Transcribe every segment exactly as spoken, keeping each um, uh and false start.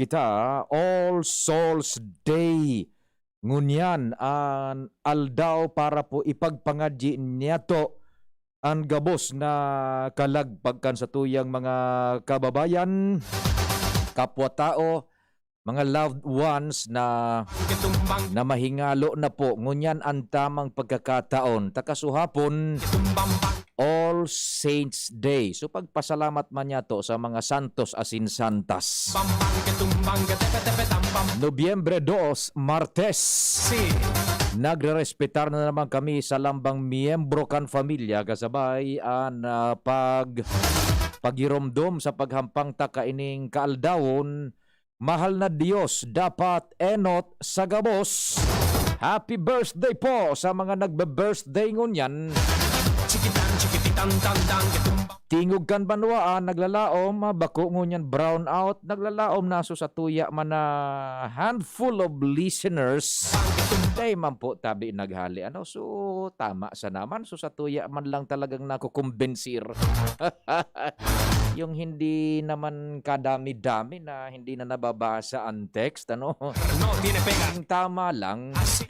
kita, All Souls Day. Ngunyan an aldaw para po ipagpangadyi niyato an gabos na kalagpag kan satuyang mga kababayan, kapwa-tao, mga loved ones na, na mahingalo na po. Ngunyan an tamang pagkakataon, ta kasuhapon, All Saints Day. So, pagpasalamat man niyato sa mga santos asin santas. Nobyembre dos, Martes. Nagrerespetar na naman kami sa lambang miyembro kan pamilya, kasabay an, ah, pag-, paghiromdom sa paghampang ta kaining kaaldawon. Mahal na Dios, dapat enot sa gabos. Happy birthday po sa mga nagbe-birthday ngunyan. Tingog kan banwaan, naglalaom, ah, bako ngunyan brown out, naglalaom na so satuya man na handful of listeners. Dai man po tabi naghali, ano? So, tama sa naman. So, satuya man lang talagang nakukumbensir. Yung hindi naman kadami-dami na hindi na nababasa ang text, ano? No, tiene pega. Ang tama lang. Asi.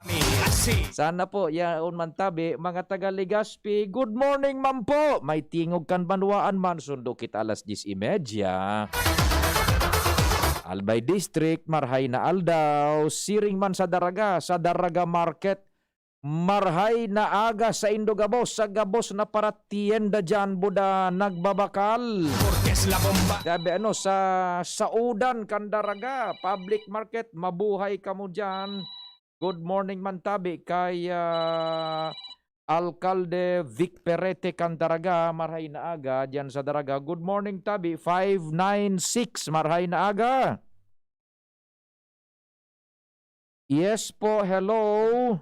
Ni, asi. Sana po, yaon man tabi, mga taga Legazpi, good morning man po. May tingog kan banwaan man, sundo kita alas dyes y media. Albay District, marhay na aldaw, siring man sa Daraga, sa Daraga Market, marhay na aga saindo gabos, sa gabos na paratienda diyan, buda nagbabakal. Porque es la bomba. Sabi, ano, sa Saudan, Candaraga, Public Market, mabuhay kamo diyan. Good morning man tabi kay, ah, Alkalde Vic Perete, Candaraga, marhay na aga diyan sa Daraga. Good morning tabi, five nine six, marhay na aga. Yes po, hello.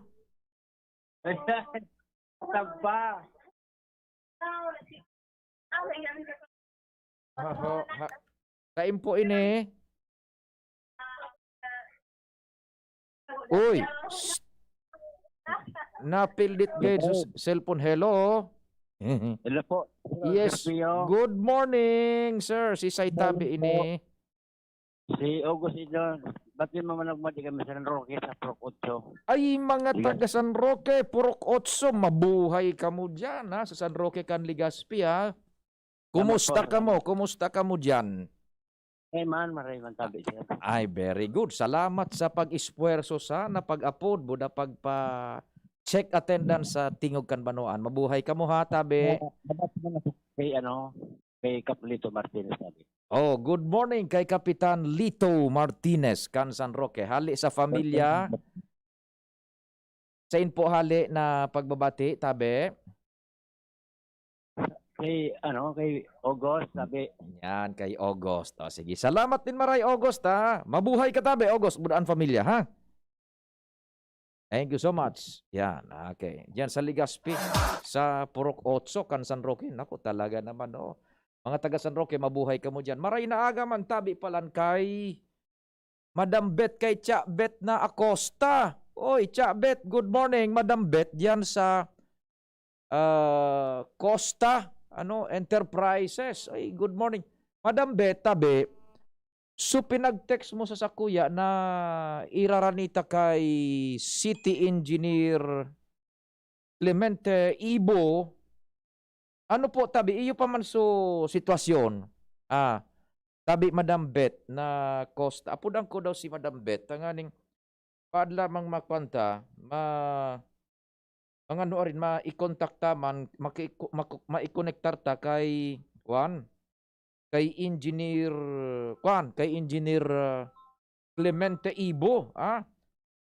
Tagba. Aho, ha, sain po ini? Uy, s-, napildit gayud sa s-, cellphone. Hello? Hello po. Hello, Yes. Sir Pio. Good morning, sir. Si Saitabi Morning po. ini. Si August Idol, ba't di mo man nagmadi kami sa San Roque sa Purok Otso? Ay, mga Yes. taga San Roque, Purok Otso, mabuhay kamo diyan, ha, sa San Roque kan Legazpi, ha. Salamat Kumusta po, kamo? salamat. Kumusta kamo diyan? Ay man, maray man tabi, sir. Ay, very good. Salamat sa pag-esfuerso sa na pag-apod, buda pagpa-check attendance sa Tingog kan Banwaan. Mabuhay kamo, ha, tabi. Salamat po na kay, ano, kay Kaplito Martinez, tabi. Oh, good morning kay Kapitan Lito Martinez, kan San Roque. Hali sa familia, sain po hali na pagbabati, tabi? Kay, ano, kay August, tabi. Yan, kay August. O, sige. Salamat din, maray, August, ha. Mabuhay ka, tabi, August. Budaan pamilya, ha? Thank you so much. Yan, okay. Diyan sa Legazpi, sa Purok Otso, kan San Roque. Naku, talaga naman, oh. Mga taga San Roque, mabuhay kamo diyan. Maray na aga man, tabi palan kay Madam Beth, kay Tia Beth na Acosta. Oy, Tia Beth, good morning, Madam Beth, diyan sa, ah, Costa, ano, Enterprises. Ay, good morning. Madam Beth, tabi, so pinag-text mo sa sakuya na iraranita kay City Engineer Clemente Ibo, ano po, tabi, iyo pa man so sitwasyon? Ah, tabi, Madam Beth na Costa. Apodan ko daw si Madam Beth, tanganing paad lamang makuan ta, ma-, mangano arin, ma-i-contact ta man, maki-, maku-, maikonektar ta kay, kuan, kay Engineer, kuan, kay Engineer, ah, Clemente Ibo, ah.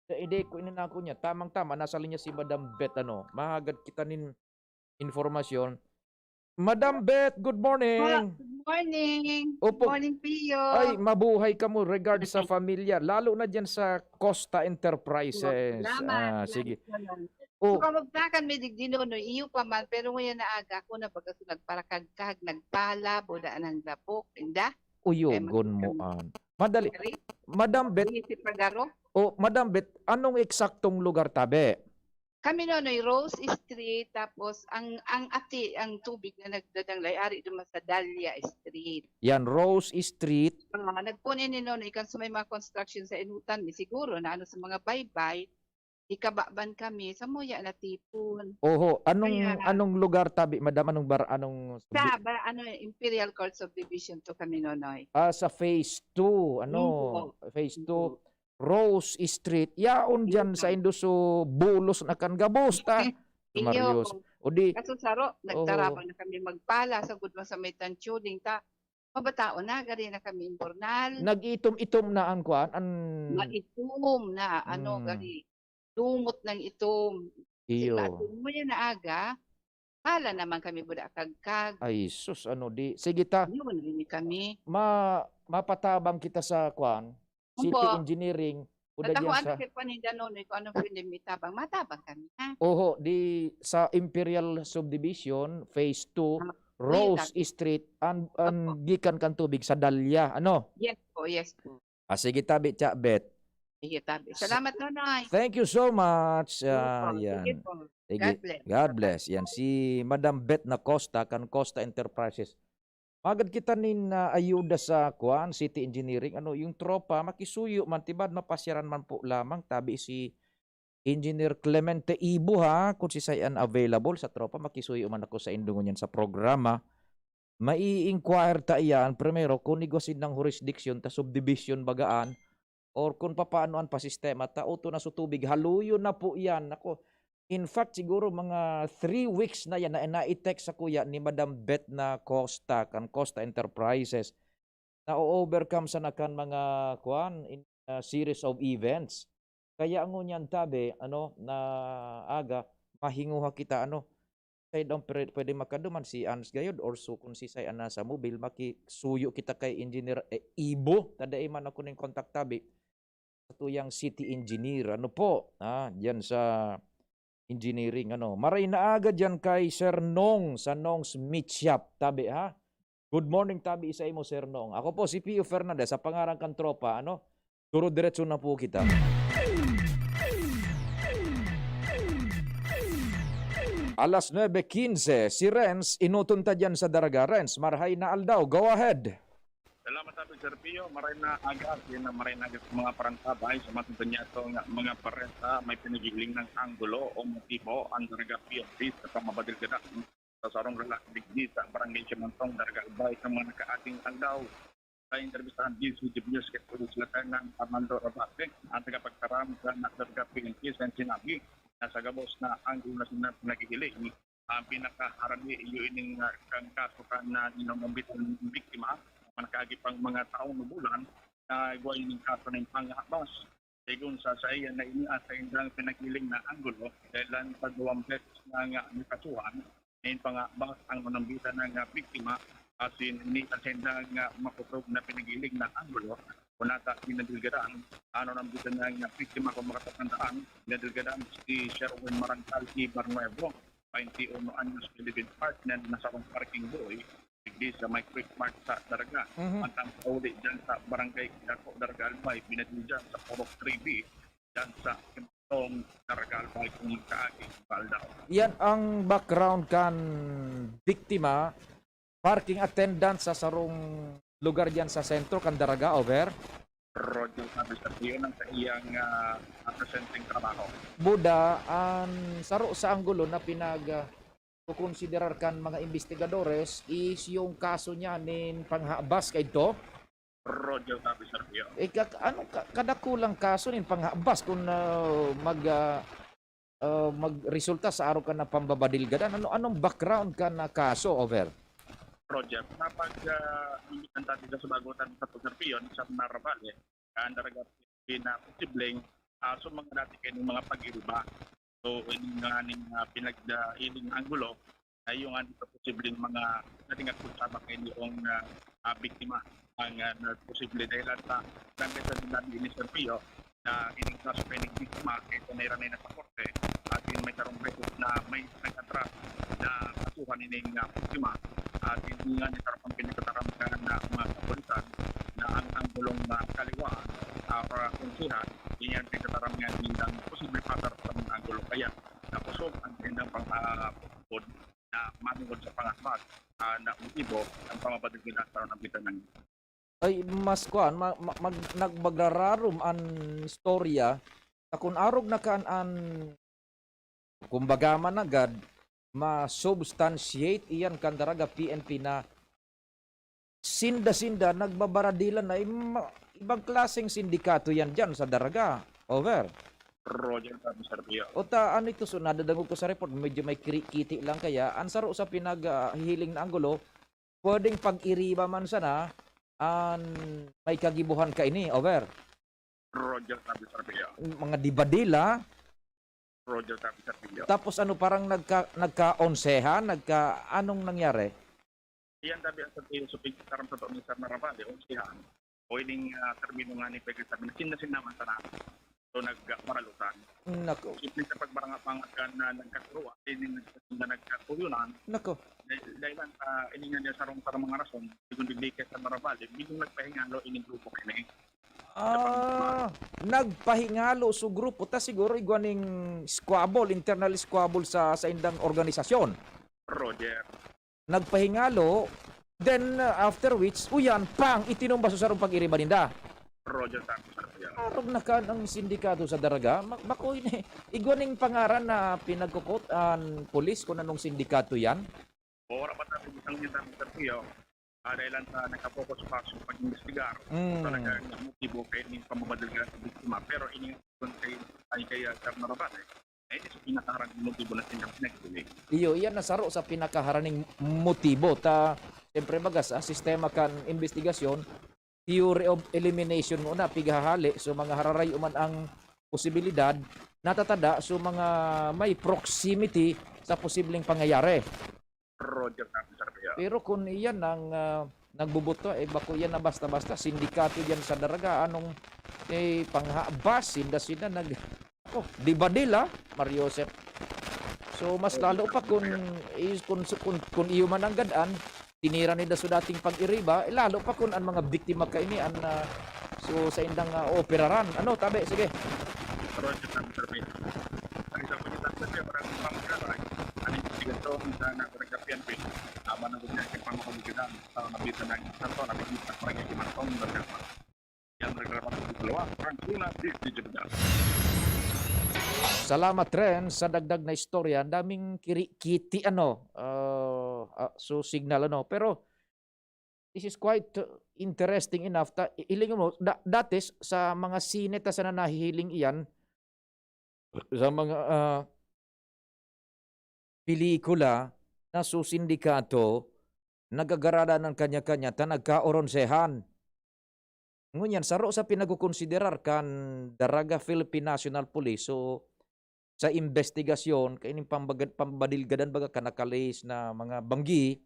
Sa ide ko, ininako niya, tamang-tama, nasa linya si Madam Beth, ano, mahagad kita nin informasyon. Madam Beth, good morning. Ah, good morning. Opo. Good morning, Pio. Ay, mabuhay kamo, regards sa pamilya, lalo na diyan sa Costa Enterprises. Salamat, Ah, salamat, sige. salamat. Oh. So, kamugtakan mi digdi, no, no, iyo pa man, pero ngayon na aga, ako na baga so nagparakagkag, nagpala, buda nang lapok, inda. Uyogon Kaya mo mag- an. Madali. Ari? Madam Beth, Ari si Pagaro? Oh, Madam Beth, anong eksaktong lugar, tabi? Kami, Nonoy, Rose Street, tapos ang, ang ati, ang tubig na nagdadanglay, ari duman sa Dahlia Street. Yan, Rose Street. Ah, nagpuon ini, Nonoy, kan sa may mga construction sa Inutan, mi siguro, na ano sa mga baybay, ikababan kami, sa muya natipon. Oho, anong Kaya- anong lugar tabi, madam? Anong bar, anong Sa, ba, ano, Imperial Court Subdivision to kami, Nonoy. Ah, sa phase two, ano? Oo. Phase two, Oo. Rose Street. Yaon diyan sa Inutan. Indoso, bulos na kan gabos ta. Iyo. Marios. O di, Kaso saro, Oo. nagtarabang na kami magpala, sa gudma sa may tantuning ta. Mabataon na, gari na kami imbornal. Nag-itom-itom na ang kuan, an Maitom na, ano, Mm. gari. Lumot ng itom. Kasi Iyo. bago mo yan na aga, pala naman kami buda kagkag. Ay, sus, ano di. Sige ta, Yun, hindi kami. ma mapatabang kita sa kuan, city Opo. engineering, o da diyan Natahuan sa na kay paninda, Nonoy, kung anong pwede may tabang. Matabang kami, ha? Oho, di sa Imperial Subdivision, Phase two, Ah, Rose sige, Street, an, an Opo. gikan kan tubig sa Dahlia, ano? Yes po, yes po. Ah, sige, tabi, Cha Bet. Sige, tabi. Sa- Salamat, Nonoy. Thank you so much. Sige Ah, po. yan. Sige po. Sige. God bless. God bless. Yan, si Madam Beth na Costa, kan Costa Enterprises. Magad kita nin ah, ayuda sa kuan, city engineering. Ano, yung tropa, makisuyo man, tibad mapasyaran man po lamang. Tabi si Engineer Clemente Ibo, ha, kung si Sayan available sa tropa, makisuyo man ako sa indungon yan sa programa. Mai-inquire ta iyan, primero, kung igwa sinang jurisdiction ta subdivision bagaan, or kung papaano an pasistema ta, uto na sa tubig, haluyon na po iyan. Ako, in fact, siguro mga three weeks na yan na nai-text sa kuya ni Madam Beth na Costa, kan Costa Enterprises. Na-overcome sana kan mga, kuan, in a series of events. Kaya ngunyan tabi, ano, na aga, mahinguha kita, ano, side ang pwede, pwede makaduman si Ans gayod or so kung si Say ana sa mobile, makisuyo kita kay Engineer eh, Ibo. Tadai man ako ning contact tabi. Sa tuyang city engineer, ano po, ah, diyan sa engineering, ano. Maray na aga diyan kay Sir Nong sa Nong's Meat Shop, tabi, ha? Good morning, tabi, sa imo, Sir Nong. Ako po si Pio Fernandez, sa pangaran kan tropa, ano? Duro-diretso na po kita. Alas nuebe quince, si Renz, inuton ta diyan sa Daraga. Renz, marhay na aldaw. Go ahead. Salamat, Abi Sir Pio. Maray na aga, din na maray na aga sa mga parantabay sa mga sintonyato nga mga paresa may pinagiling ng anggulo o motibo ang Daraga P N P sa pamabadil ka sa sarong lalaki digdi sa Barangay Simantong, Daraga Albay sa mga nakaaging aldaw. Sa interbistahan din si Julius kay Police Lieutenant Armando Rabate, ang tagapagtaram sa Daraga P N P sa sinabi na sa gabos na anggulo na sila pinagihiling, ang pinakaharani iyo ining ah, kang kaso kan na ninong ng biktima, ang nakaagi pang mga taong bulan na igwa ining kaso ng panghabas. Segun sa saiya na ini at sa indang pinagiling na anggulo, dahil lang sa duwang beses na nga nakasuhan, na yung pangabas ang manambitan ng ah, biktima, asin ini at sa indang ah, makutog na pinagiling na anggulo, kunata pinadilgadan, ano nang bisa na nga biktima kung makatandaan, pinadilgadan si Sherwin Marangal Ibar Nuevo, twenty-one anyos, living partner na sa parking boy, digdi sa may Quick Mart sa Daraga. Mhm. Ang tangkauli dyan sa barangay Dako, Daraga Albay, binadil dyan sa Purok three B, dyan sa Simantong, Daraga Albay, kung magkaagi, Baldaw. Yan ang background kan biktima, parking attendant sa sarong lugar diyan sa sentro kan Daraga, over. Roger Fabio Sarpio ng sa iyang ah, presenteng trabaho. Buda, ang saro sa anggulo na pinag ah, kukonsiderar kan mga investigadores is yung kaso niya nin panghabas kay to. Roger Fabio Sarpio. Eh, ka, ano ka, kadakulang kaso nin panghabas kung ah, mag ah, ah, magresulta sa araw ka na pambabadilgadan? Ano anong background ka na kaso, over? Roger, kapag uh, ang dati sa subagutan sa Sarpio, sa Narabal, eh, ang daragat na posibleng ah, sa mga dati kayo ng mga pag-iba. So, yung nga ning uh, pinagdailing anggulo, ay yung ano sa posibleng mga nating at sabak kayo yung uh, uh, biktima ang uh, posible dahil at uh, gamit sa sinabi ni Sir Pio na ining kaso kayo ng biktima, ito na iranay na sa korte at yung may karong beses na may nag-atras na kasuhan ining uh, biktima at hindi nga ni karapang pinagkataram ka na mga kapulisan na ang anggulong uh, kaliwaan uh, para kung siya, hindi yan pinagkataram nga hindi lang posible pasar sa mga anggulo. Kaya na ah, pod na manungod sa pangatbag, ah, na motibo ang pamabadal nila sa nagbitan ng Ay, mas kuan, ma-, ma-, mag-, nag-, magrararom an istorya, ta kun arog na kan an, kumbaga man nanggad, ma-substantiate iyan kan Daraga P N P na sinda-sinda nagbabaradilan na im-, ibang klaseng sindikato yan diyan sa Daraga. Over. Roger, sabi Sir Pio. O ta, ano ito? So, nadadangog ko sa report, medyo may kiri-, kiti lang kaya. Ang saro sa pinag, ah, hihiling na anggulo, pwedeng pag-iriba man sana an may kagibuhan kaini. Over. Roger, sabi Sir Pio. Mga dibadila. Roger, sabi Sir Pio. Tapos ano, parang nagka-, nagka-onsehan, nagka-, anong nangyari? Iyan sabi ang Sir Pio, so pagkakaram sa tao ni Sir Narabali, onsehan. O ining, ah, termino nga ni Peggy sabi, nasinda-sinda man sana. So, nagmaralutan. Nako. Simple sa pagbarangapang at kan na nagkaturuan, ining nagkasinda nagkatuyonan. Nako. Dahil, dahil lang sa ining nga sarong-sarong mga rason, sigun digdi kay Sir Narabali, biglang nagpahingalo ining grupo kini. Ah, nagpahingalo so grupo, ta siguro igwa ning squabble, internal squabble sa, sa indang organisasyon. Roger. Nagpahingalo, then, uh, after which, uyan, pang, itinumba sa sarong pag-iriba ninda. Roger, tama, sir. Yeah. Arog na kan ang sindikato sa Daraga, ma-, bako ini, igwa ning pangaran na pinagkukot an pulis kung anong sindikato yan? O, wala pa tayo isang kita, Sir Pio. Ah, dahil lang sa nakapokus pa sa pag-imbestigar, Mm. talagang motibo kayo ng pamabadalga sa biktima. Pero ini nga kay, ay kay, ah, Sir Narabal, eh. Ay, ini sa pinakaharang motibo na siya pinagdinig. Iyo, iyan na saro sa pinakaharaning motibo. Ta, siyempre, baga sa sistema kan imbestigasyon, theory of elimination muna, pighahali. So, mga hararay man ang posibilidad, natatada, so, mga may proximity sa posibleng pangyayari. Roger, Captain Sarabia. Pero kung iyan ang, ah, nagbubuto, eh, bako iyan na basta-basta, sindikato diyan sa Daraga, anong, eh, panghabas, sinda-sinda nag-, oh, di ba nila, Mario Joseph? So, mas lalo pa kung, is-, kung, kung, kung iyo man ang gadaan, tinira nila sa dating pag-iriba, eh, lalo pa kung ang mga biktima kaini, an, ah, so, sa indang, ah, operaran. Ano, tabi? Sige. Roger, Captain Sarabia. Ang isang balita sa siya, maraming pamagkakay. Ang investigasyon sa nasa nagkapiyan, P N P. Tama na gud niya, yung pamakabukidan. Sa nabitan ng isang to, nabitan sa barangay Kimantong, Barangay Yan, nagkakaroon ng dalawa. Frank Luna, D J Jebedal. Salamat, Ren, sa dagdag na istorya. Ang daming kiri-, kiti, ano, ah, ah, so signal, ano. Pero, this is quite, uh, interesting enough. Ta-, i-, hiling mo, da-, dati s-, sa mga sine ta sana nahihiling iyan, sa mga, ah, pelikula na susindikato, nagagarada ng kanya-kanya ta nagkaoronsehan. Ngunyan, saro sa pinagkukonsiderar kan Daraga Philippine National Police, so, sa imbestigasyon, kaining pambagad-, pambadilgadan baga ka nakalis na mga banggi,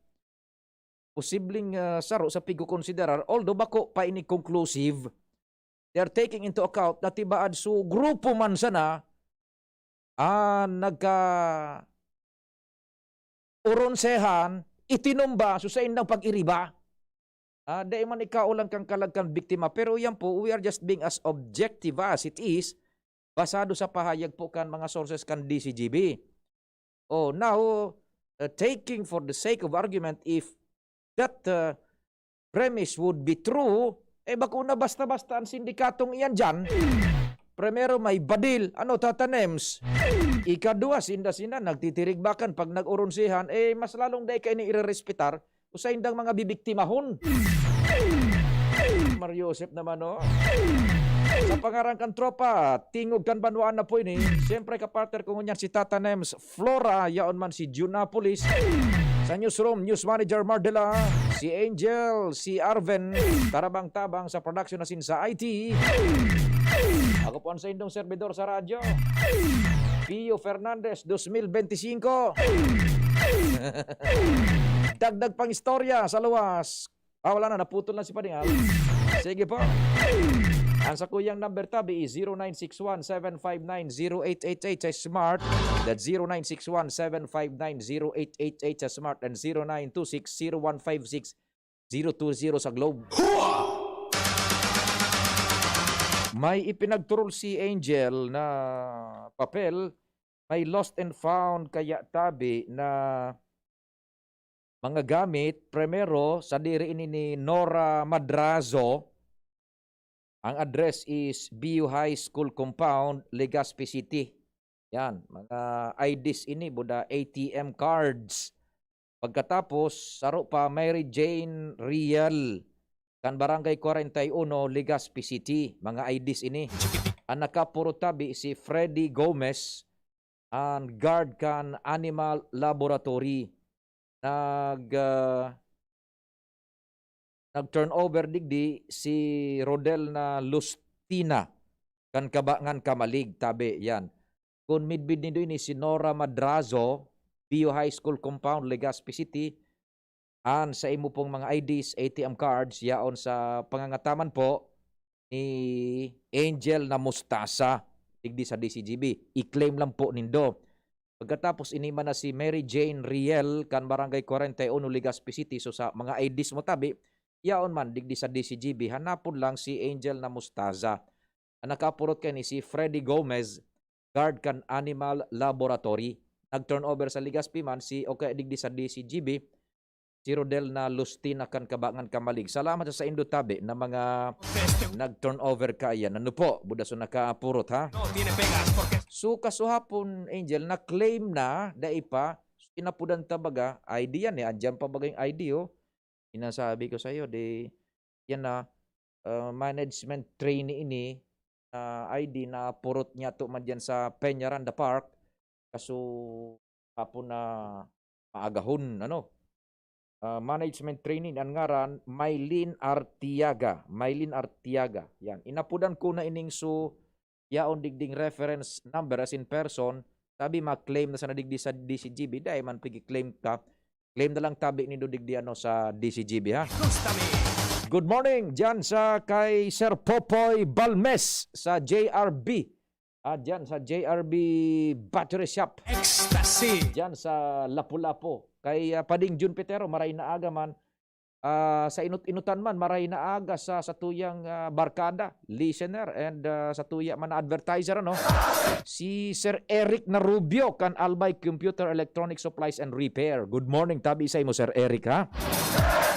posibleng, ah, saro sa pigkokonsiderar, although bako pa ini conclusive, they are taking into account na tibaad so grupo man sana, ah, nagka-, oronsehan, itinumba so saindang pag-iriba. Ah, dai man ikaulang kan kalag kan biktima, pero yan po, we are just being as objective as it is, basado sa pahayag po kan mga sources kan D C G B. Oh, now, uh, taking for the sake of argument, if that, uh, premise would be true, eh, bako na basta-basta ang sindikatong iyan diyan. Primero, may badil, ano, Tata Nems? Ikaduwa, sinda-sinda, nagtitirigbakan pag nag-oronsehan, eh, mas lalong dai kaini irerespetar o saindang mga bibiktimahon. Mario Joseph naman, oh. Sa pangaran kan tropa, tingog kan banwaan na po ini. Siyempre, kapartner ko ngunyan si Tata Nems Flora, yaon man si Junapolis. Sa newsroom, news manager Mardela, si Angel, si Arven, tarabang-tabang sa production asin sa I T. Ako po ang saindong servidor sa radyo, Pio Fernandez, dos mil benti-singko. Dagdag pang istorya sa luwas. Ah, wala na, naputol na si Pading, ah. Sige po. Ang sakuyang number tabi is zero nine six one seven five nine zero eight eight eight sa Smart, that's zero nine six one seven five nine zero eight eight eight sa Smart, and zero nine two six zero one five six zero two zero sa Globe. May ipinagturol si Angel na papel May lost and found kaya tabi na mga gamit. Primero, sadiri ini ni Nora Madrazo. Ang address is B U High School Compound, Legazpi City. Yan, mga I Ds ini, buda A T M cards. Pagkatapos, saro pa, Mary Jane Riel, kan Barangay kwarenta y uno, Legazpi City. Mga I Ds ini. Ang nakapurot tabi si Freddy Gomez, an guard kan Animal Laboratory. Nag, ah, nag-turnover digdi si Rodel na Lustina kan Kabangan Kamalig, tabi, yan. Kun midbid nindo ini si Nora Madrazo, B U High School Compound, Legazpi City, an sa imo pong mga I Ds, A T M cards, yaon sa pangangataman po ni Angel na Mustasa, digdi sa D C G B. I-claim lang po nindo. Pagkatapos, ini man na si Mary Jane Riel, kan Barangay kwarenta y uno, Legazpi City. So, sa mga I Ds mo tabi, yaon man, digdi sa D C G B, hanapon lang si Angel na Mustasa. Ang nakapurot kani si Freddy Gomez, guard kan Animal Laboratory. Nag-turnover sa Legazpi man si, o kaya digdi sa D C G B, si Rodel na Lustina kan Kabangan Kamalig. Salamat sa saindo tabi na mga nag-turnover kaiyan. Ano po, buda so nakapurot, ha? So, kasuhapon, Angel, na-claim na, dai pa, inapudan ta baga, I D yan eh, andyan pa baga yung I D, oh. Sinasabi ko sa'yo, di, yan na, ah, management trainee ini, na I D na purot niya to man dyan sa Peñaranda Park, kaso hapon na maagahon, ano, ah, management trainee, an ngaran, Mylene Artiaga. Mylene Artiaga. Yan. Inapudan ko na ining su-, yaon digding reference number as in person. Sabi, ma-claim na sana digdi sa D C G B. Dai man pigi-claim ka. Claim na lang tabi nindo digdi, ano, sa D C G B, ha? Good morning dyan sa kay Sir Popoy Balmes sa J R B. Ah, dyan sa J R B Battery Shop. Ecstasy. Dyan sa Lapu-Lapu. Kay, ah, Pading Jun Petero, maray na aga man. Ah, sa inot-inotan man, maray na aga sa, sa tuyang, ah, barkada, listener, and, ah, sa tuya man na advertiser, ano? Si Sir Eric Narubio kan Albay Computer Electronic Supplies and Repair. Good morning, tabi sa imo, Sir Eric, ha?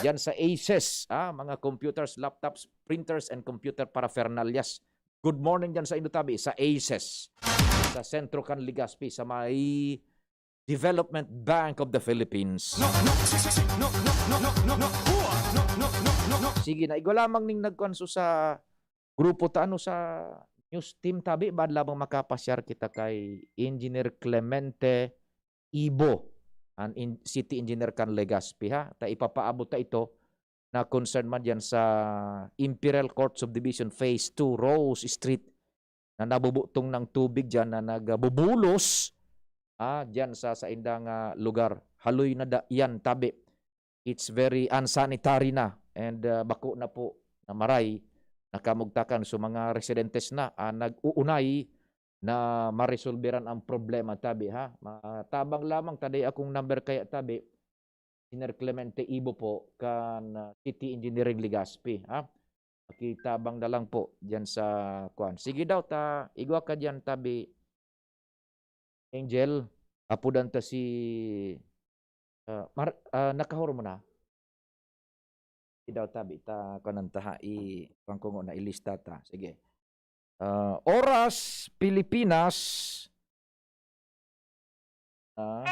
Dyan sa Aces, ah, mga computers, laptops, printers, and computer paraphernalias. Good morning dyan sa indo tabi, sa Aces, sa sentro kan Legazpi, sa may Development Bank of the Philippines. Sige na, igwa lamang ning nagkuan so sa grupo ta, ano, sa news team tabi, bad lamang makapasyar kita kay Engineer Clemente Ibo, an in-, city engineer kan Legazpi, ha. Ta ipapaabot ta ito na concern man diyan sa Imperial Court Subdivision Phase two, Rose Street, na nabubutong ng tubig diyan na nagbubulos, ah, diyan sa saindang, ah, lugar. Haloy na da-, yan, tabi. It's very unsanitary na and, ah, bako na po na maray nakamugtakan. So, mga residentes na, ah, nag-uunay na maresolberan ang problema, tabi, ha? Matabang lamang, taday akong number kaya, tabi, Engineer Clemente Ibo po kan, ah, City Engineering Legazpi, ha? Makitabang na lang po diyan sa kuan. Sige daw, ta, igwa ka diyan, tabi, Angel, apudan ta si, ah, Mar-, ah, nakahor mo na? Sige daw, tabi, ta, kuanan ta, ha, i-, kuan ko na, ilista ta. Sige. Ah, oras, Pilipinas. Ah.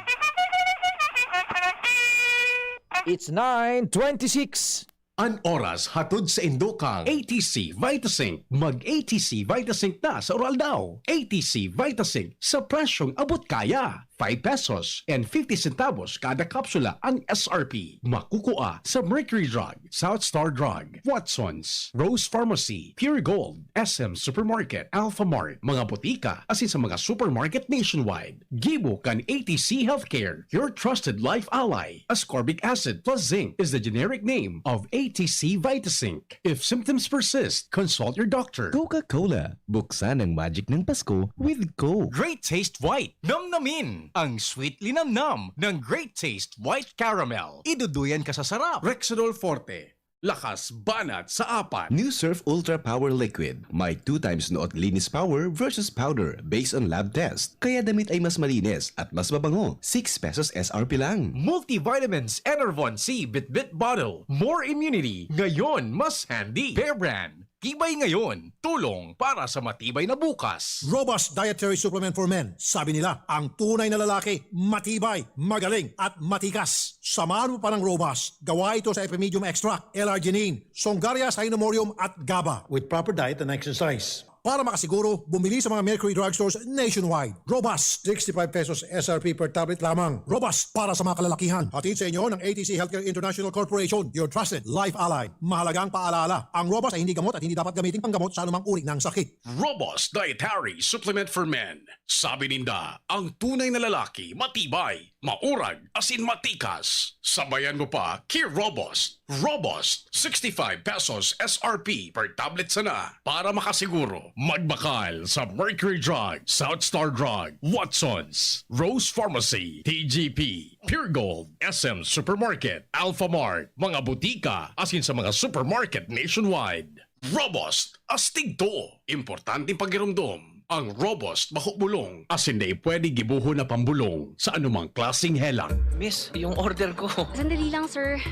It's nine twenty-six. An oras hatod sa indo kan A T C Vitasync. Mag A T C Vitasync na sa Uraldaw. A T C Vitasync sa presyong abot kaya. Five pesos and fifty centavos kada kapsula ang S R P. Makukua sa Mercury Drug, South Star Drug, Watsons, Rose Pharmacy, Pure Gold, S M Supermarket, Alpha Mart, mga botika, asin sa mga supermarket nationwide. Gibo kan A T C Healthcare, your trusted life ally. Ascorbic acid plus zinc is the generic name of A T C Vitasync. If symptoms persist, consult your doctor. Coca-Cola, buksan ang magic ng Pasko with Coke. Great Taste White. Namnamin ang sweet linamnam ng Great Taste White Caramel. Iduduyan ka sa sarap. Rexidol Forte. Lakas banat sa apat. New Surf Ultra Power Liquid. May two times nood linis power versus powder based on lab test. Kaya damit ay mas malinis at mas mabango. Six pesos S R P lang. Multivitamins Enervon C Bitbit Bottle. More immunity. Ngayon, mas handy. Bear Brand. Tibay ngayon. Tulong para sa matibay na bukas. Robust Dietary Supplement for Men. Sabi nila, ang tunay na lalaki, matibay, magaling, at matikas. Samahan mo pa ng Robust. Gawa ito sa Epimedium Extract, L-arginine, Songaria Cynomorium at GABA. With proper diet and exercise. Para makasiguro, bumili sa mga Mercury Drugstores nationwide. Robust, sixty-five pesos S R P per tablet lamang. Robust para sa mga kalalakihan. Hatid sa inyo ng A T C Healthcare International Corporation, your trusted life ally. Mahalagang paalala, ang Robust ay hindi gamot at hindi dapat gamitin panggamot sa anumang uri ng sakit. Robust Dietary Supplement for Men. Sabi ninda, ang tunay na lalaki, matibay, maurag, asin matikas. Sabayan mo pa, ki Robust. Robust, sixty-five pesos S R P per tablet sana. Para makasiguro, magbakal sa Mercury Drug, South Star Drug, Watsons, Rose Pharmacy, T G P, Pure Gold, S M Supermarket, Alpha Mart, mga butika, asin sa mga supermarket nationwide. Robust, astig to! Importanteng pagiromdom. Ang Robust bako bulong, asin dai pwede gibohon na pambulong sa anumang klaseng helang. Miss, yung order ko. Sandali lang, sir.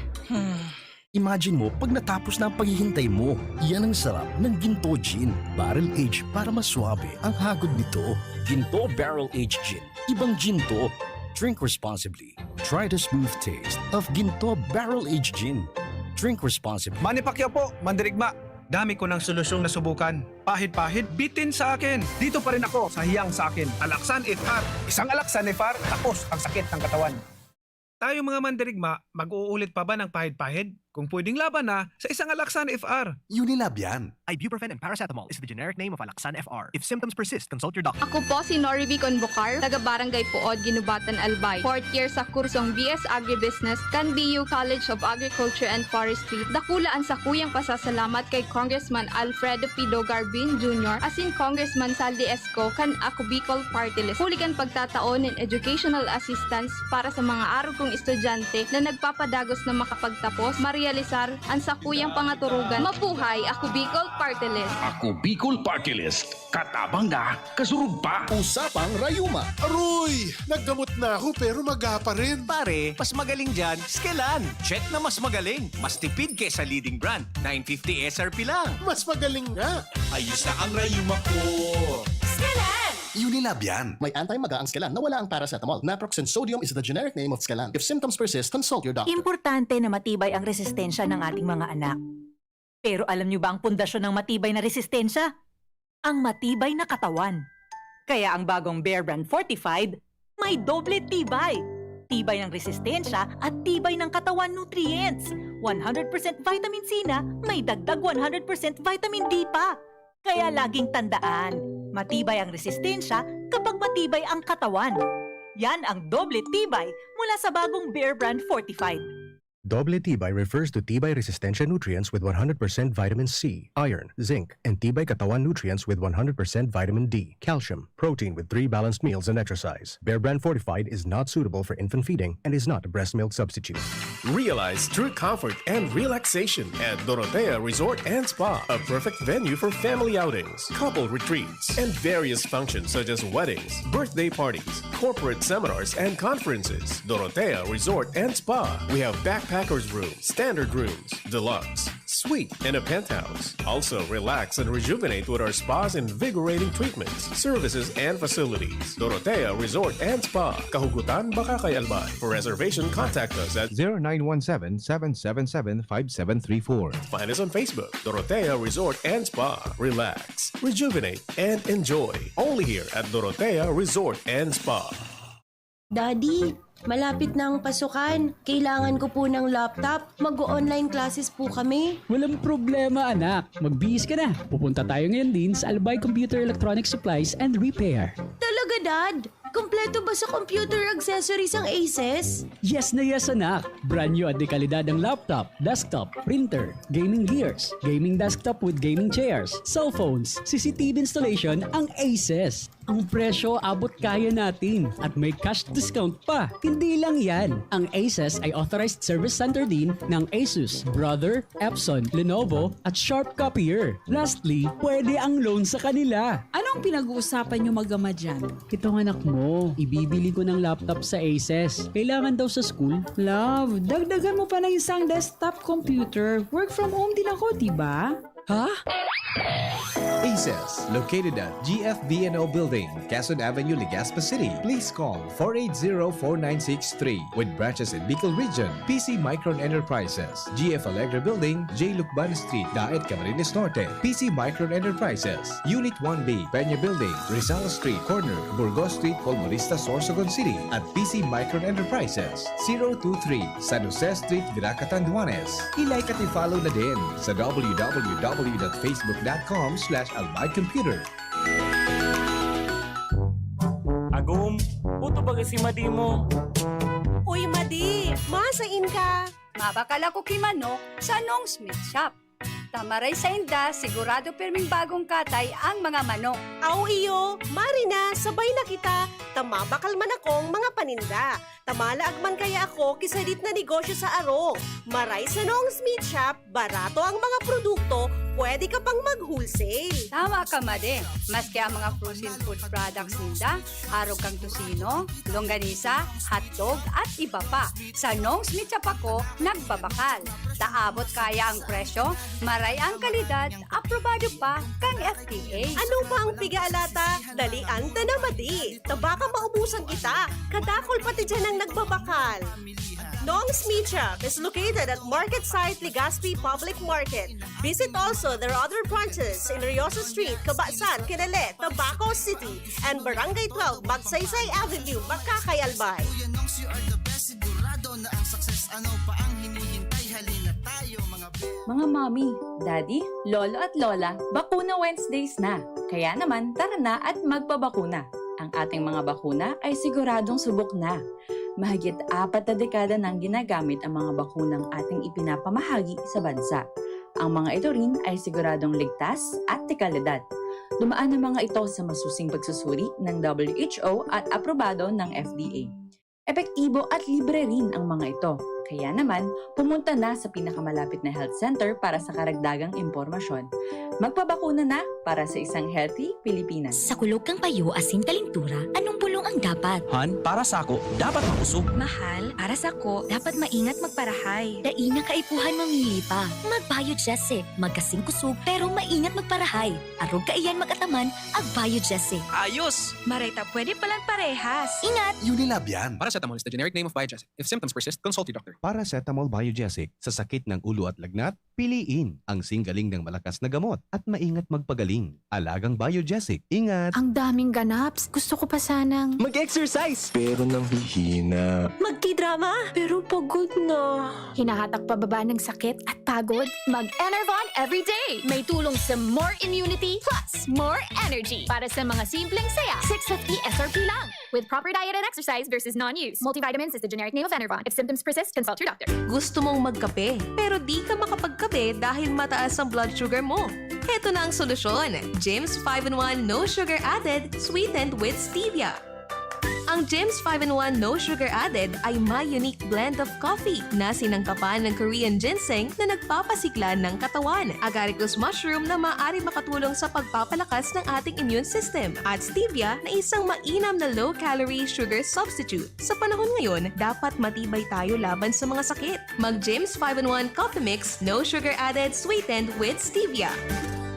Imagine mo pag natapos na ang paghihintay mo. Yan ang sarap ng Ginto Gin. Barrel aged para mas suabe ang hagod nito. Ginto Barrel Aged Gin. Ibang gin to. Drink responsibly. Try the smooth taste of Ginto Barrel Aged Gin. Drink responsibly. Manny Pacquiao po, mandirigma. Dami ko ng solusyong nasubukan. Pahid-pahid, bitin sa akin. Dito pa rin ako sa hiyang sa akin. Alaksan F R. Isang Alaksan F R, tapos ang sakit ng katawan. Tayo mga mandirigma, mag-uulit pa ba ng pahid-pahid? Kung pwedeng laban na, sa isang Alaksan F R. Unilab yan. Ibuprofen and paracetamol is the generic name of Alaxan F R. If symptoms persist, consult your doctor. Ako po si Norivi Convocar, taga Barangay Puod, Ginubatan, Albay. Fourth year sa kursong B S Agribusiness kan B U College of Agriculture and Forestry. Dakula an sakuyang pasasalamat kay Congressman Alfredo Pido Garbin Junior asin Congressman Saldi Esco kan Ako Bicol Party List. Huli kan pagtatao nin educational assistance para sa mga arog kong estudyante na nagpapadagos na makapagtapos, marealisar an sakuyang pangaturugan. Mabuhay Ako Bicol Party List! Ako Bicol Party List. Katabang na, kasurog pa. Usapang Rayuma. Aroy! Naggamot na ako pero maga pa rin. Pare, mas magaling dyan, Skelan. Check na mas magaling. Mas tipid kesa leading brand. nine fifty S R P lang. Mas magaling nga. Ayos na ang rayuma ko. Skelan! Unilab yan. May anti-maga ang Skelan na wala ang paracetamol. Naproxen sodium is the generic name of Skelan. If symptoms persist, consult your doctor. Importante na matibay ang resistensya ng ating mga anak. Pero alam niyo ba ang pundasyon ng matibay na resistensya? Ang matibay na katawan. Kaya ang bagong Bear Brand Fortified may doble tibay. Tibay ng resistensya at tibay ng katawan nutrients. One hundred percent vitamin C na may dagdag one hundred percent vitamin D pa. Kaya laging tandaan, matibay ang resistensya kapag matibay ang katawan. Yan ang doble tibay mula sa bagong Bear Brand Fortified. Doble tibay refers to tibay resistensya nutrients with one hundred percent vitamin C, iron, zinc, and tibay katawan nutrients with one hundred percent vitamin D, calcium, protein with three balanced meals and exercise. Bear Brand Fortified is not suitable for infant feeding and is not a breast milk substitute. Realize true comfort and relaxation at Dorotea Resort and Spa, a perfect venue for family outings, couple retreats, and various functions such as weddings, birthday parties, corporate seminars, and conferences. Dorotea Resort and Spa. We have backpackers room, standard rooms, deluxe, suite, and a penthouse. Also, relax and rejuvenate with our spa's invigorating treatments, services, and facilities. Dorotea Resort and Spa, Kahugutan, Bacacay, Albay. For reservation, contact us at zero nine one seven, seven seven seven, five seven three four. Find us on Facebook, Dorotea Resort and Spa. Relax, rejuvenate, and enjoy. Only here at Dorotea Resort and Spa. Daddy, malapit na ang pasukan. Kailangan ko po ng laptop. Mag-online classes po kami. Walang problema, anak. Magbihis ka na. Pupunta tayo ngayon din sa Albay Computer Electronic Supplies and Repair. Talaga, Dad? Kompleto ba sa computer accessories ang Aces? Yes na yes, anak! Brand new at dekalidad ang laptop, desktop, printer, gaming gears, gaming desktop with gaming chairs, cellphones, C C T V installation ang Aces. Ang presyo abot kaya natin at may cash discount pa. Hindi lang yan, ang Aces ay authorized service center din ng Asus, Brother, Epson, Lenovo at Sharp Copier. Lastly, pwede ang loan sa kanila. Anong pinag-uusapan nyo mag-ama dyan? Itong anak mo, ibibili ko ng laptop sa Aces. Kailangan daw sa school. Love, dagdagan mo pa ng isang desktop computer. Work from home din ako, di ba? Ha? Aces, located at G F B N O Building, Quezon Avenue, Legazpi City. Please call four eight zero, four nine six three. With branches in Bicol Region, P C Micron Enterprises, G F Alegre Building, J Lucban Street, Daet, Camarines Norte. P C Micron Enterprises, Unit one B, Peña Building, Rizal Street, corner, Burgos Street, Colmonista, Sorsogon City. At P C Micron Enterprises, zero two three, San Jose Street, Virac, Catanduanes. I-like at i-follow na din sa w w w dot facebook dot com slash albay computer. Agom, puto baga si Madi mo. Uy, Madi! Masain ka? Mabakal ako ki manok sa Nong's Meat Shop. Ta maray sainda, sigurado pirming bagong katay ang mga manok. Aw iyo, mari na, sabay na kita, ta mabakal man akong mga paninda. Ta malaag man kaya ako ki sadit na negosyo sa arog. Maray sa Nong's Meat Shop, barato ang mga produkto, pwede ka pang mag-wholesale. Tama ka, Madi. Maski ang mga frozen food products ninda, arog kan tocino, longganisa, hotdog, at iba pa. Sa Nong's Meat Shop ako nagbabakal. Ta abot kaya ang presyo, maray ang kalidad, aprobado pa kan F D A. Ano pa ang piga-alata? Dalian ta na, Madi. Ta baka maubusan kita. Kadakol pati diyan ang nagbabakal. Nong's Meat Shop is located at Market Site Legazpi Public Market. Visit also their other branches in Riosa Street, Cabasan, Kinele, Tabaco City, and Barangay twelve, Magsaysay Avenue, Makakay, Albay. Kuya Nongs, you are the best. Sigurado na ang success. Ano pa ang hinihintay? Halina tayo, mga be. Mga mommy, daddy, lolo at lola, bakuna Wednesdays na. Kaya naman, tara na at magpabakuna. Ang ating mga bakuna ay siguradong subok na. Mahigit apat na dekada nang ginagamit ang mga bakunang ating ipinapamahagi sa bansa. Ang mga ito rin ay siguradong ligtas at dekalidad. Dumaan ang mga ito sa masusing pagsusuri ng W H O at aprobado ng F D A. Epektibo at libre rin ang mga ito. Kaya naman, pumunta na sa pinakamalapit na health center para sa karagdagang impormasyon. Magpabakuna na para sa isang healthy Pilipinas. Sa kulog kan payo asin kalentura, anong bulong ang dapat? Han, para sako, dapat makusog. Mahal, para sako, dapat maingat magparahay. Dai na kaipuhan mamili pa. Mag-Biogesic, magkasing kusog, pero maingat magparahay. Arog kaiyan mag-ataman, ag-Biogesic. Ayos! Maray ta pwede palan parehas. Ingat! Unilab yan. Paracetamol is the generic name of Biogesic. If symptoms persist, consult your doctor. Paracetamol Biogesic. Sa sakit ng ulo at lagnat, piliin ang singgaling ng malakas na gamot at maingat magpagaling. Alagang Biogesic. Ingat! Ang daming ganaps. Gusto ko pa sanang Mag-exercise! Pero nanghihina. Magtidrama, pero pagod na. Hinahatak pababa ng sakit at pagod? Mag-Enervon everyday! May tulong sa more immunity plus more energy para sa mga simpleng saya. Six fifty S R P lang. With proper diet and exercise versus non-use. Multivitamins is the generic name of Enervon. If symptoms persist, consult your doctor. Gusto mong magkape, pero di ka makapagkape dahil mataas ang blood sugar mo? Heto na ang solusyon, Jims five in one No Sugar Added, sweetened with stevia. Ang Jims five in one No Sugar Added ay may unique blend of coffee na sinangkapan ng Korean ginseng na nagpapasigla ng katawan, agaricus mushroom na maaari makatulong sa pagpapalakas ng ating immune system, at stevia na isang mainam na low-calorie sugar substitute. Sa panahon ngayon, dapat matibay tayo laban sa mga sakit. Mag Jims five in one Coffee Mix, no sugar added, sweetened with stevia.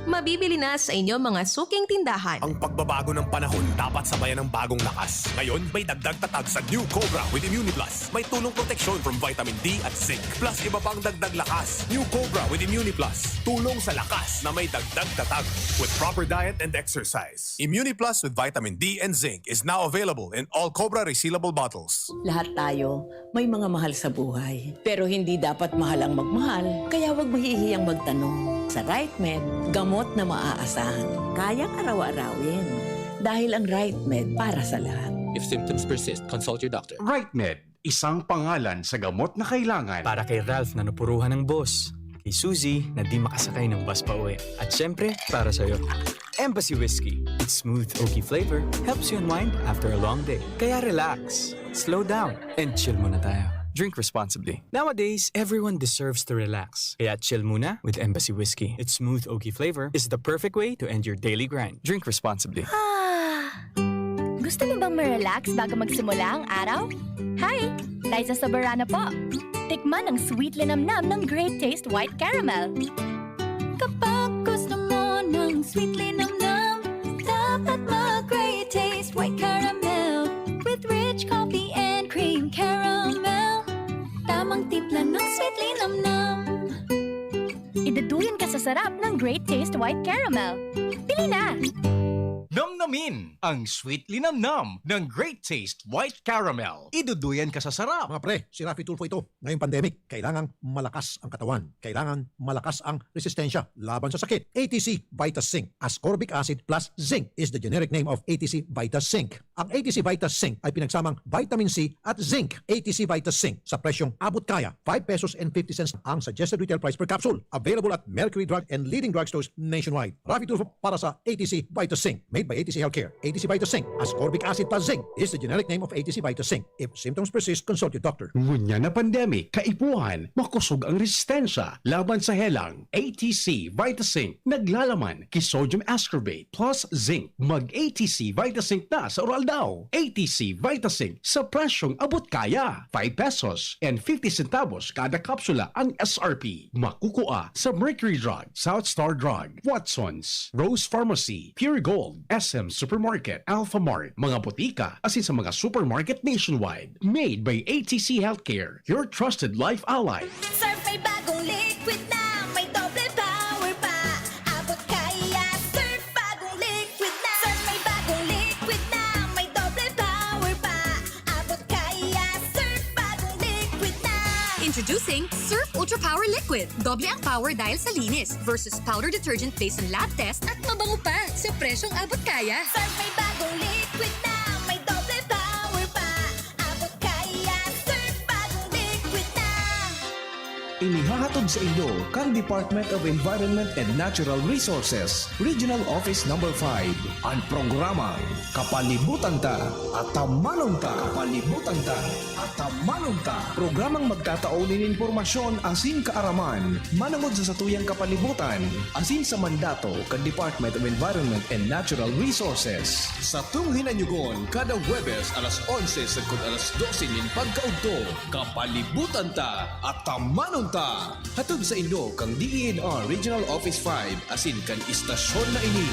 Mabibili na sa inyong mga suking tindahan. Ang pagbabago ng panahon dapat sabayan ng bagong lakas. Ngayon, may dagdag tatag sa New Cobra with Immuniplus. May tulong proteksyon from vitamin D at zinc. Plus iba pang dagdag lakas. New Cobra with Immuniplus. Tulong sa lakas na may dagdag tatag with proper diet and exercise. Immuniplus with vitamin D and zinc is now available in all Cobra resealable bottles. Lahat tayo may mga mahal sa buhay, pero hindi dapat mahal ang magmahal, kaya huwag mahihiyang magtanong. Sa RightMed, gamot na maaasahan, kayang araw-arawin. Dahil ang RightMed para sa lahat. If symptoms persist, consult your doctor. Right Med, isang pangalan sa gamot na kailangan. Para kay Ralph na napuruhan ng boss. Kay Suzy na di makasakay ng bus pa uwi. At syempre, para sa'yo. Embassy Whiskey. Its smooth oaky flavor helps you unwind after a long day. Kaya relax, slow down, and chill muna tayo. Drink responsibly. Nowadays, everyone deserves to relax. Kaya chill muna with Embassy Whiskey. Its smooth oaky flavor is the perfect way to end your daily grind. Drink responsibly. Ah! Gusto mo bang ma-relax bago magsimula ang araw? Hi! Liza Soberano po. Tikman ang sweet linamnam ng Great Taste White Caramel. Kapag gusto mo ng sweet linamnam, dapat mag Great Taste White Caramel with rich coffee and cream caramel. Tamang timpla ng sweet linamnam. Iduduyan ka sa sarap ng Great Taste White Caramel. Bili na! Namnamin ang sweet linamnam ng Great Taste White Caramel. Iduduyan ka sa sarap. Mga pre, si Raffy Tulfo ito. Ngayong pandemic, kailangang malakas ang katawan. Kailangan malakas ang resistensya laban sa sakit. A T C Vita Zinc. Ascorbic acid plus zinc is the generic name of A T C Vita Zinc. Ang A T C Vita Zinc ay pinagsamang vitamin C at zinc. A T C Vita Zinc sa presyong abot kaya, five pesos and fifty cents ang suggested retail price per capsule. Available at Mercury Drug and leading drugstores nationwide. Raffy Tulfo para sa A T C Vita Zinc. Made by A T C Healthcare. A T C Vita Zinc. Ascorbic acid plus zinc is the generic name of A T C Vita Zinc. If symptoms persist, consult your doctor. Ngunyan na pandemic, kaipuhan, makosog ang resistensya laban sa helang. A T C Vita Zinc, naglalaman ki sodium ascorbate plus zinc. Mag A T C Vita Zinc na sa Uraldaw. A T C Vita Zinc sa presyong abot kaya. Five pesos and fifty centavos kada kapsula ang S R P. Makukua sa Mercury Drug, South Star Drug, Watson's, Rose Pharmacy, Pure Gold, S M Supermarket, Alpha Mart, mga botika, asin sa mga supermarket nationwide. Made by A T C Healthcare, your trusted life ally. Surf may bagong liquid na, may doble power pa. Abot kaya, Surf bagong liquid na. Surf may bagong liquid na, may doble power pa. Abot kaya, Surf bagong liquid na. Introducing Surf Ultra Power Liquid. Doble ang power dahil sa linis versus powder detergent based on lab test at mabango pa sa presyong abot kaya. Surf may bagong liquid na, may doble power pa. Abot kaya, Surf bagong liquid na. Inihahatod sa inyo kan Department of Environment and Natural Resources, Regional Office Number five, an programang Kapalibutan Ta, Atamanon Ta. Kapalibutan Ta, Atamanon Ta. Programang magtatao nin impormasyon asin kaaraman manongod sa satuyang kapalibutan asin sa mandato kan Department of Environment and Natural Resources. Satong hinanyugon kada Huwebes alas onse sagkod alas dose nin pagkaudto. Kapalibutan Ta, Atamanon Ta. Hatod sa inyo kan D E N R Regional Office five asin kan istasyon na ini.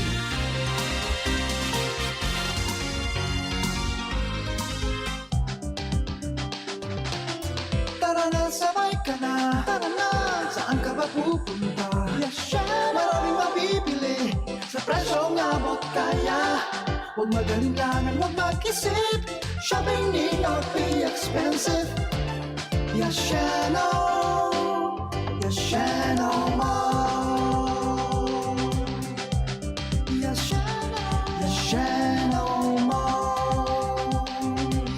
Tara na, sabay ka na. Tara na, saan ka ba pupunta? Yashano! Maraming mabibili sa presyong abot kaya. Huwag mag-alinlangan, huwag mag-isip. Shopping need not be expensive. Yashano! Yashano Mall! Yashano! Yashano Mall!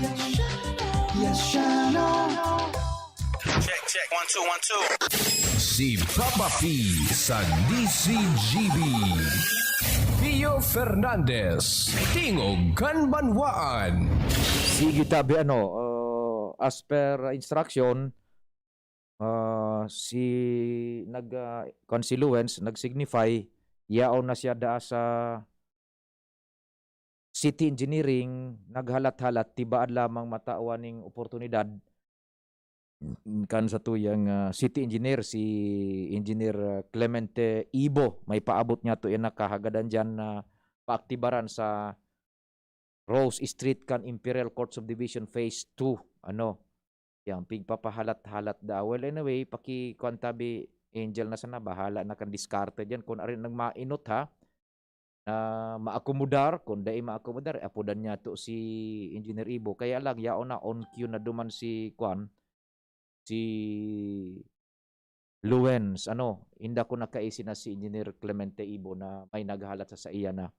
Yashano! Yashano! Check, check. One, two, one, two. Si Papa P sa D C G B. Pio Fernandez, Tingog kan Banwaan. Sige, tabi, ano, uh, as per instruction, uh, si nag uh, consiluens nag-signify yaon na siya daa sa city engineering, naghalat-halat, tibaad lamang matawan ning oportunidad kan satuyang, ah, city engineer, si Engineer, ah, Clemente Ibo. May paabot niya to yan nakahagadan dyan na paaktibaran sa Rose Street kan Imperial Court Subdivision Phase two. Ano, yan, pigpapahalat-halat da. Well, anyway, paki-, kuwan tabi, Angel na sana, bahala na kan diskarte dyan. Kung arin nang mainot, ha, na maakomodar, kung dai maakomodar, apodan niya to si Engineer Ibo. Kaya lang, yaon na, on cue na duman si, kwan, si Luens, ano, inda ko nakaisi na si Engineer Clemente Ibo na may naghalat sa saiya na,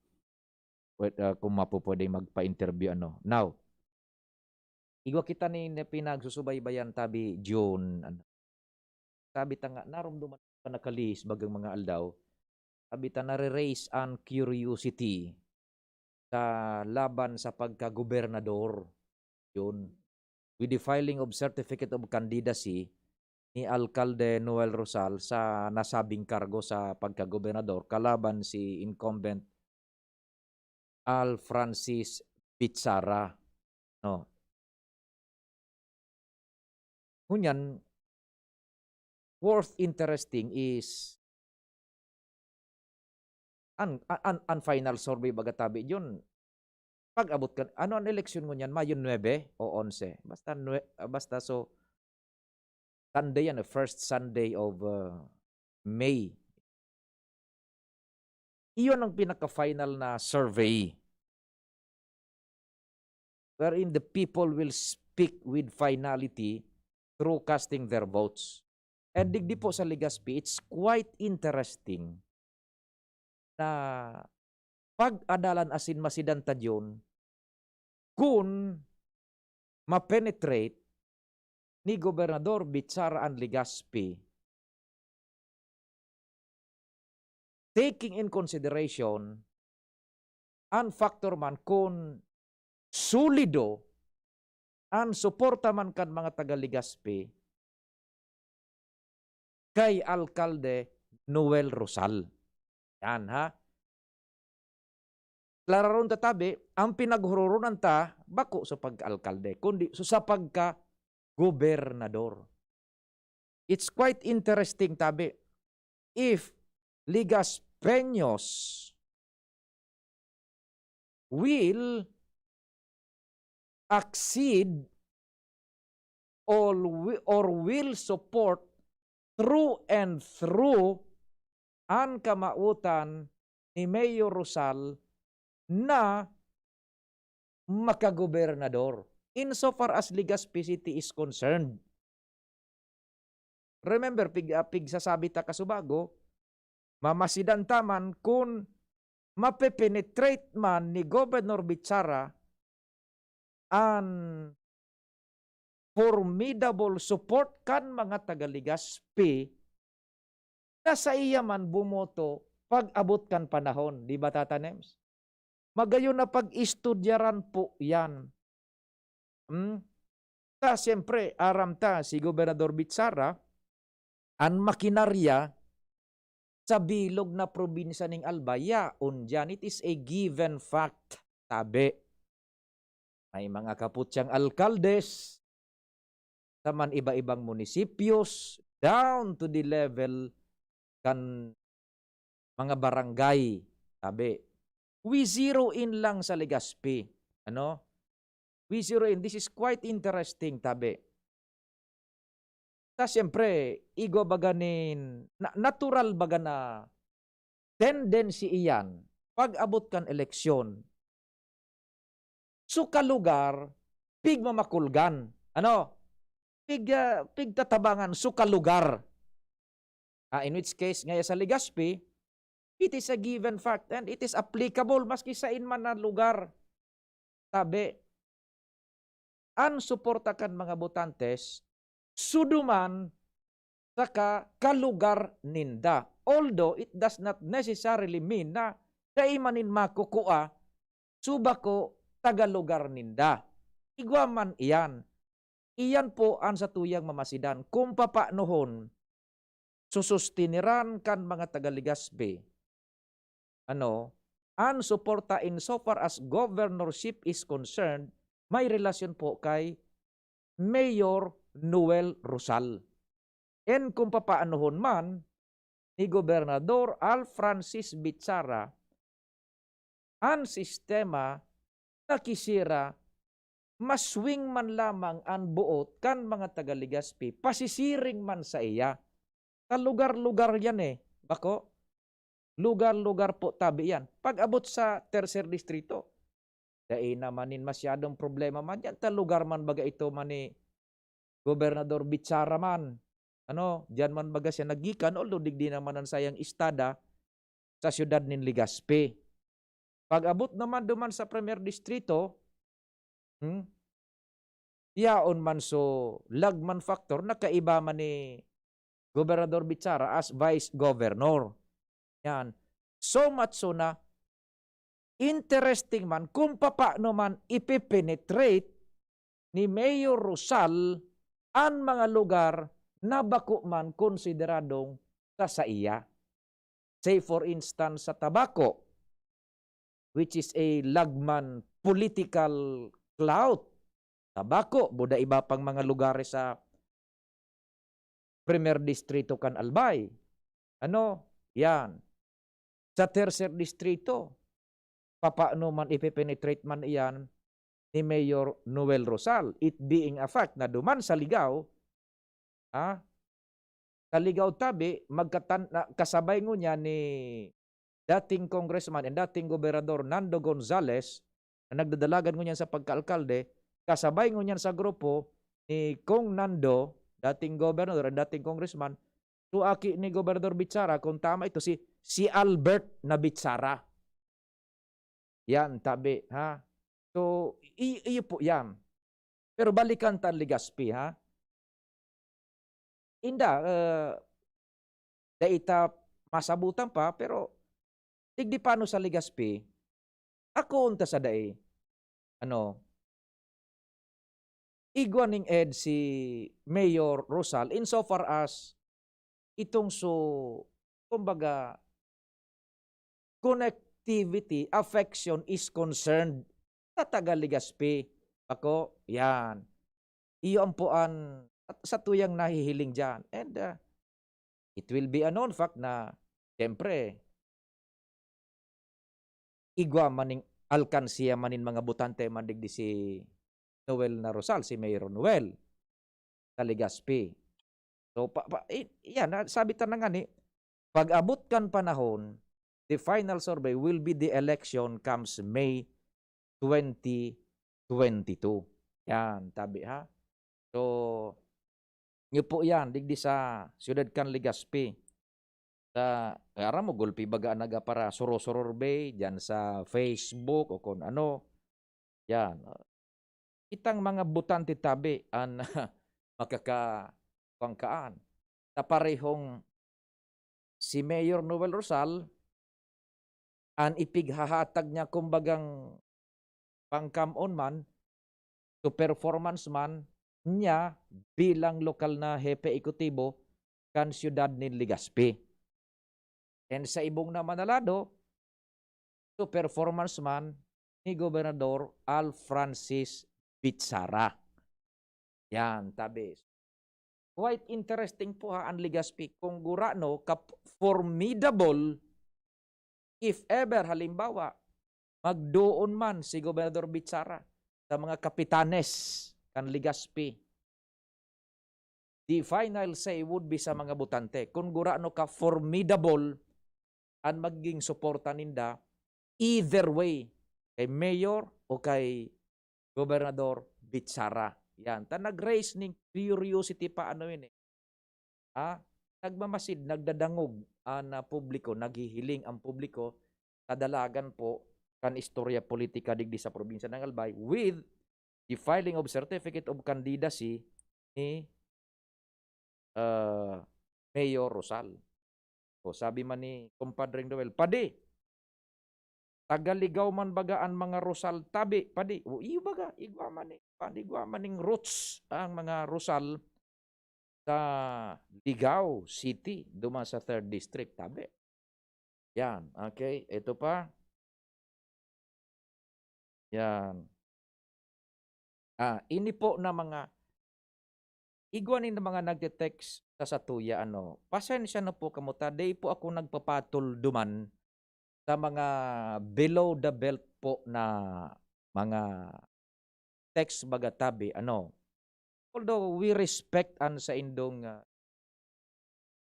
wait, ah, kung mapupwede magpa-interview, ano. Now, Igwa kita nin pinagsusubaybayan tabi, Jun, ano, sabi ta nga, naromdoman pa nakalihis bagang mga aldaw, sabi ta nare-raise an curiosity sa laban sa pagkagobernador, Jun. With the filing of certificate of candidacy ni Alkalde Noel Rosal sa nasabing kargo sa pagkagobernador kalaban si incumbent Al Francis Bichara, no? Ngunyan, worth interesting is an, an, an final survey baga tabi, Jun. Pag-abot kan, ano an eleksyon ngunyan? Mayo nuebe o onse? Basta nue-, ah, basta so, Sunday yan, the first Sunday of, uh, May. Iyon ang pinaka-final na survey wherein the people will speak with finality through casting their votes. And digdi po sa Legazpi, it's quite interesting na pag-adalan asin masidan ta diyon kun ma-penetrate ni Gobernador Bichara an Legazpi, taking in consideration an factor man kun solido an suporta man kan mga taga Legazpi kay Alkalde Noel Rosal. Yan, ha? Klararon ta tabi, ang pinaghororonan ta, bako sa pagka-alkalde, kundi sa, sa pagka-gobernador. It's quite interesting, tabi, if Ligaspeños will accede or wi-, or will support through and through an kamawotan ni Mayor Rosal na makagobernador, insofar as Legazpi City is concerned. Remember, pig-, ah, pigsasabi ta kasubago, mamasidan ta man kun mape-penetrate man ni Governor Bichara an formidable support kan mga taga Legazpi na saiya man bumoto pag-abot kan panahon, di ba, Tata Nems? Magayon na pag-istudyaran po yan. Hmm? Ta, siyempre, aram ta, si Gobernador Bichara, an makinarya sa bilog na probinsya ning Albay, yaon diyan. It is a given fact, tabi. May mga kapot siyang alkaldes sa man iba-ibang munisipyos, down to the level kan mga barangay, tabi. We zero in lang sa Legazpi, ano? We zero in. This is quite interesting, tabi. Ta siyempre, igwa baga nin, na-, natural baga na tendency iyan pag-abot kan eleksyon. So, ka lugar, pigmamakulgan. Ano? Pig-, ah, pigtatabangan, so, ka lugar. Ah, in which case, ngaya sa Legazpi, it is a given fact and it is applicable maski sain man na lugar. Tabi, an suporta kan mga botantes, suduman saka kalugar ninda. Although it does not necessarily mean na dai man nin makukua, subako taga lugar ninda. Igwa man iyan. Iyan po an satuyang mamasidan kung papaanohon susustiniran kan mga taga Legazpi. Ano, an suporta in so far as governorship is concerned, may relasyon po kay Mayor Noel Rosal. And kung papaanohon man ni Gobernador Al Francis Bichara an sistema na kisira maswing man lamang an boot kan mga taga Legazpi, pasisiring man saiya. Sa lugar-lugar yan eh. Bako? Lugar-lugar po tabi yan. Pag-abot sa Tercer Distrito, dai naman nin masyadong problema man yan. Ta lugar man baga ito man ni Gobernador Bichara man. Ano, diyan man baga siya naggikan, although digdi naman an sayang istada sa siyudad nin Legazpi. Pag-abot naman duman sa Primer Distrito, hmm, yaon man so lagman factor na kaiba man ni Gobernador Bichara as Vice Governor. Yan. So much so na interesting man kung papaano man ipipenetrate ni Mayor Rosal an mga lugar na bako man konsideradong sa saiya. Say for instance, sa Tabaco, which is a lagman political clout. Tabaco, buda iba pang mga lugares sa Primer Distrito kan Albay. Ano? Yan. Sa Tercer Distrito, papaano man ipepenetrate man iyan ni Mayor Noel Rosal? It being a fact na duman sa Ligao, ha? Sa Ligao tabi, magkatan-, na, kasabay ngunyan ni dating congressman and dating gobernador Nando Gonzales, na nagdadalagan ngunyan sa pagkaalkalde, kasabay ngunyan sa grupo ni Kong Nando, dating gobernador and dating congressman, so aki ni Gobernador Bichara, kung tama ito, si, si Albert na Bichara. Yan, tabi, ha? So, i-, iyo po yan. Pero balikan ta an Legazpi, ha? Inda, eh, dai ta masabutan pa, pero digdi pa ano sa Legazpi, ako unta sa dai, ano, igwa ning ed si Mayor Rosal insofar as itong so, kumbaga, connectivity, affection is concerned sa taga Legazpi. Ako, yan. Iyo ang puan sa tuyang nahihiling diyan. And, ah, it will be a known fact na, siyempre, igwa man ning alkansiya man nin mga botante man digdi si Noel na Rosal, si Mayor Noel sa Legazpi. So, pa, pa, i-, yan, ah, sabi ta na nga ni, pag-abot kan panahon, the final survey will be the election comes May twenty twenty-two. Yan, tabi ha. So, iyo po yan, digdi sa siyudad kan Legazpi. Sa, aram mo, gulpi baga an nagapara-suro-survey diyan sa Facebook o kung ano. Yan. Itang mga botante tabi an makaka-, pangkaan. Sa parehong si Mayor Noel Rosal, an ipighahatag niya, kumbagang, pangkam-on man, to performance man niya bilang lokal na hepe ekutibo kan siyudad nin Legazpi. And sa ibong naman na lado, to performance man ni Gobernador Al Francis Bichara. Yan, tabi. Quite interesting po ha, ang Legazpi. Kung gurano ka formidable, if ever, halimbawa, magdoon man si Gobernador Bichara sa mga kapitanes kan Legazpi, the final say would be sa mga botante. Kung gurano ka formidable an magiging suporta ninda, either way, kay Mayor o kay Gobernador Bichara. Yan. Ta nag-raise ning curiosity pa, ano yun eh. Ah, nagmamasid, nagdadangog an, ah, publiko, naghihiling ang publiko, kadalagan po kan istorya politika digdi sa probinsya ng Albay with the filing of certificate of candidacy ni, ah, Mayor Rosal. O, sabi man ni Compadre Noel, "Padi, taga Ligao man baga an mga Rosal tabi, padi?" O, iyo baga, igwa man ni, padi, igwa man ning roots ang mga Rosal sa Ligao City, duman sa third District, tabi. Yan, okay. Ito pa. Yan. Ah, ini po na mga, igwa nin mga nagte-text sa satuya, ano, pasensya na po kamo ta, dai po ako nagpapatol duman sa mga below the belt po na mga text baga tabi, ano. Although we respect an saindong, ah,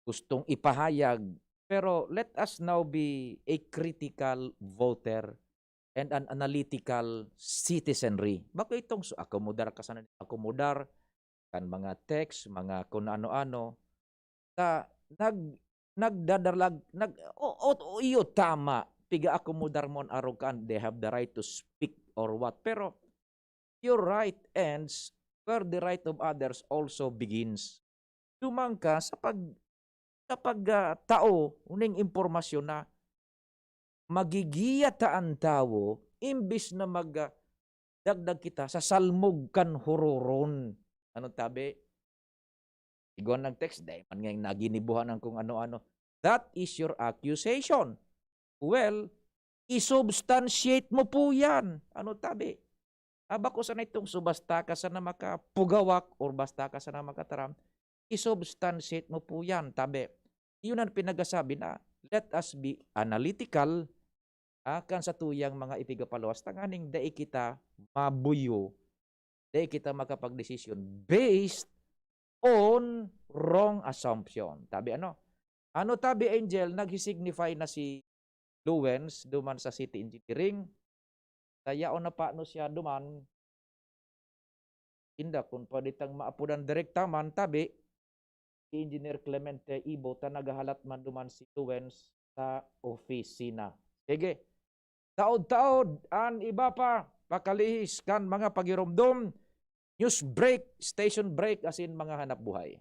gustong ipahayag, pero let us now be a critical voter and an analytical citizenry. Bako itong so akomodar ka sana, akomodar kan mga text, mga kun ano-ano. Ta nag-, nagdadalag, nag-, o, o, o, iyo, tama. Piga-akomodar mo an arokan, they have the right to speak or what. Pero your right ends where the right of others also begins. Duman ka sa pag-, sa pag, ah, tao ning impormasyon na magigiya ta an tawo imbis na mag, ah, dagdag kita sa salmog kan huroron. Ano tabi? Igwa nag-text, dai man ngayong naginibuhan ang kung ano-ano. That is your accusation. Well, isubstantiate mo po yan. Ano tabi? Ah, bako sana itong subasta ka sana makapugawak or basta ka sana makataram, isubstantiate mo po yan, tabi. Yun ang pinagasabi na, let us be analytical, ah, kan sa tuyang mga ipigapaluwas, tanganing dai kita mabuyo, dai kita makapagdesisyon based on wrong assumption. Tabi ano? Ano tabi, Angel, nagsisignify na si Luwens duman sa City Engineering? Sa yaon na pa no siya duman, inda, kung pwede tang maapodan direkta man, tabi, si Engineer Clemente Ibo ta naghahalat man duman si Luwens sa opisina. Sige. Taod-taod, an iba pa, pakalihis kan mga pagiromdom, news break, station break, asin mga hanap buhay.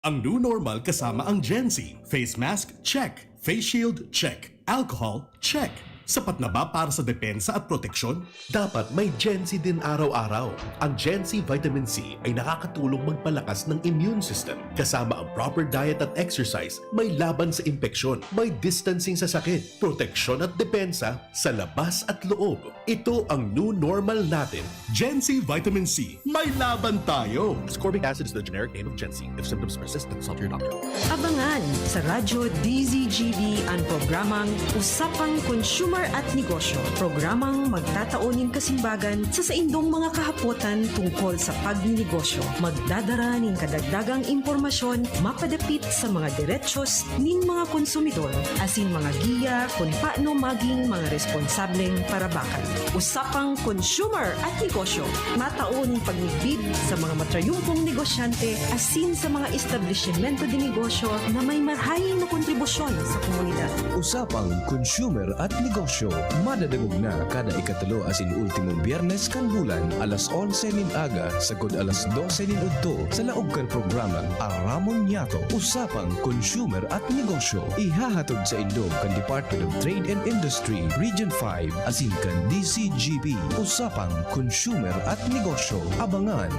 Ang new normal kasama ang Gen Z. Face mask, check. Face shield, check. Alcohol, check. Sapat na ba para sa depensa at proteksyon? Dapat may Gen Z din araw-araw. Ang Gen Z Vitamin C ay nakakatulong magpalakas ng immune system. Kasama ang proper diet at exercise, may laban sa impeksyon, may distancing sa sakit, proteksyon at depensa sa labas at loob. Ito ang new normal natin. Gen Z Vitamin C, may laban tayo! Ascorbic acid is the generic name of Gen Z. If symptoms persist, consult your doctor. Abangan sa Radyo D Z G B an programang Usapang Consumer at Negosyo. Programang magtatao nin kasimbagan sa saindong mga kahapotan tungkol sa pagnenegosyo. Magdadara nin kadagdagang impormasyon mapadapit sa mga derechos nin mga konsumidor asin mga giya kun paano maging mga responsableng parabakan. Usapang Consumer at Negosyo, matao nin pagmidbid sa mga matrayumpong negosyante asin sa mga establisimento de negosyo na may marahay na kontribusyon sa komunidad. Usapang Consumer at Negosyo, madadangog na kada ikatulo asin ultimong Biyernes kan bulan, alas onse nin aga sagkod alas dose nin udto, sa laog kan programang Aramon Niyato, Usapang Consumer at Negosyo. Ihahatod saindo kan Department of Trade and Industry, Region five, asin kan D C G B. Usapang Consumer at Negosyo. Abangan!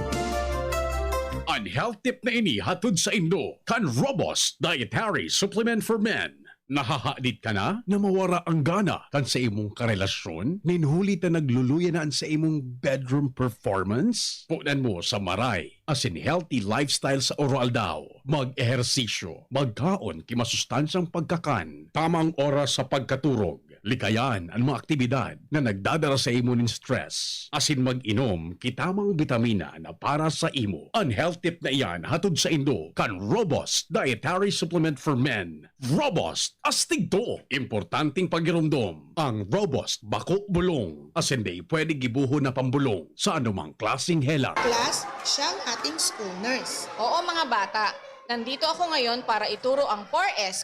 An health tip na ini hatod saindo kan Robust Dietary Supplement for Men. Nahahadit ka na na mawara ang gana kan sa imong karelasyon? Nin huli ta nagluluya na an sa imong bedroom performance? Punan mo sa maray asin healthy lifestyle sa oroaldaw. Mag-ehersisyo, magkaon ki masustansyang pagkakan, tamang oras sa pagkaturog, likayan an mga aktibidad na nagdadara sa imo nin stress, asin mag-inom ki tamang bitamina na para sa imo. An health tip na iyan hatod saindo kan Robust Dietary Supplement for Men. Robust, astig to! Importanteng pagiromdom, ang Robust bako bulong, asin dai pwede gibohon na pambolong sa anumang klaseng hela. Class, siya ang ating school nurse. Oo, mga bata, nandito ako ngayon para ituro ang four S